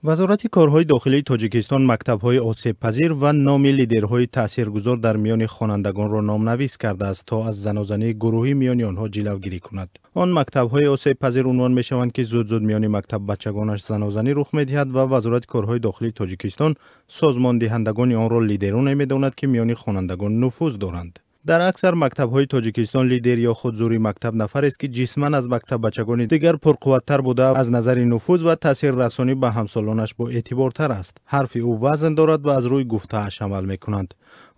Вазорати корҳои дохилии Тоҷикистон мактабҳои осебпазир ва номи лидерҳои таъсиргузор дар миёни хонандагонро номнавис кардааст, то аз занозании гурӯҳӣ миёни онҳо ҷилавгирӣ кунад. Он мактабҳои осебпазир унвон мешаванд, ки зуд-зуд миёни мактаббачагонаш занозанӣ рух медиҳад ва Вазорати корҳои дохилии Тоҷикистон созмондиҳандагони онро лидероне медонад, ки миёни хонандагон нуфуз доранд. Дар аксар мактабҳои Тоҷикистон лидер ё худ зури мактаб нафарест, ки ҷисман аз мактаббачагони дигар пурқувваттар буда, аз назари нуфуз ва таъсиррасонӣ ба ҳамсолонаш боэътибортар аст. Ҳарфи ӯ вазн дорад ва аз рӯи гуфтааш амал мекунанд.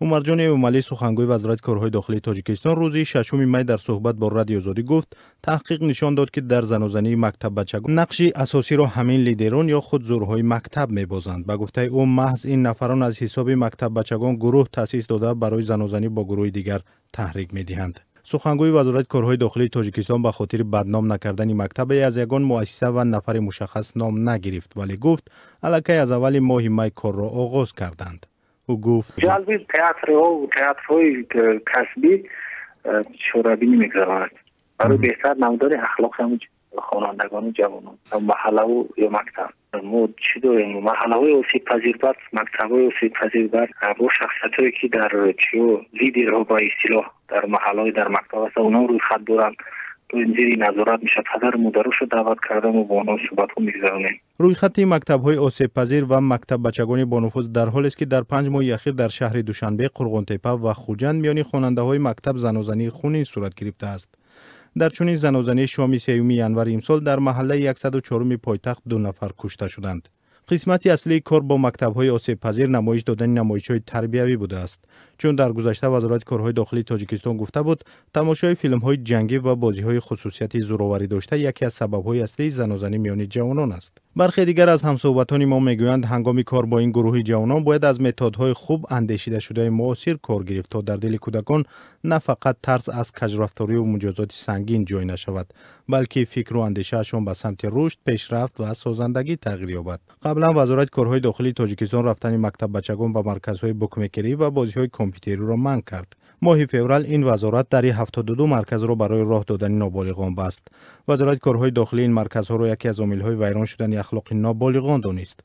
Умарҷон Эмомалӣ, сухангӯи Вазорати корҳои дохилии Тоҷикистон, рӯзи 6 май дар суҳбат бо Радиои Озодӣ гуфт, таҳқиқ нишон дод, ки дар занозании мактаббачагон нақши асосиро ҳамин лидерон ё худ зурҳои мактаб мебозанд. Ба гуфтаи ӯ, маҳз ин нафарон аз ҳисоби мактаббачагон гурӯҳ таъсис дода, барои занозанӣ бо гурӯҳи дигар таҳрик медиҳанд. Сухангӯи Вазорати корҳои дохилии Тоҷикистон ба хотири бадном накардани мактабе аз ягон муассиса ва нафари мушаххас ном нагирифт, вале гуфт, аллакай аз аввали моҳи май корро оғоз карданд. Ӯ гуфт: ҷалби театрҳо, театрҳои касбӣ чорабинӣ мегузаронад барои беҳтар намудани ахлоқи хонандагону ҷавонон маҳаллаву ё мактаб. Мо чӣ дорем? Маҳаллаҳои осебпазирбар, мактабҳои осебпазирбар бо шахсиятҳое, ки дар чиё лидерҳо ба истилоҳ дар маҳаллаҳои дар мактаб ҳастанд, онҳо рӯйхат доранд, зери назорат мешавад. Падару модарошро даъват карда, мо бо онҳо суҳбатҳо мегузаронем. Рӯйхати мактабҳои осебпазир ва мактаббачагони бонуфуз дар ҳолест, ки дар 5 моҳи ахир дар шаҳри Душанбе, Қурғонтепа ва Хуҷанд миёни хонандаҳои мактаб занозании хунин сурат гирифтааст. Дар чунин занозанӣ шоми 3 январи имсол дар маҳаллаи 104-уми пойтахт 2 нафар кушта шуданд. Қисмати аслии кор бо мактабҳои осебпазир намоиш додани намоишҳои тарбиявӣ будааст. Чун дар гузашта Вазорати корҳои дохилии Тоҷикистон гуфта буд, тамошои филмҳои ҷангӣ ва бозиҳои хусусияти зӯроварӣ дошта яке аз сабабҳои аслии занозанӣ миёни ҷавонон аст. Бархе дигар аз ҳамсӯҳбатони мо мегӯянд, ҳангоми кор бо ин гурӯҳи ҷавонон бояд аз методҳои хуб андешидашудаи муосир кор гирифт, то дар дили кӯдакон на фақат тарс аз кажрафторию муҷозоти сангин ҷой нашавад, балки фикру андешаашон ба самти рушд, пешрафт ва созандагӣ тағйир ёбад. Қаблан Вазорати корҳои дохилии Тоҷикистон рафтани мактаббачагон ба марказҳои букмекерӣ ва бозиҳои компютериро манъ кард. Моҳи феврал ин вазорат дари 72 марказро барои роҳ додани ноболиғон баст. Вазорати корҳои дохилӣ ин марказҳоро яке аз омилҳои вайрон шудани ахлоқи ноболиғон донист.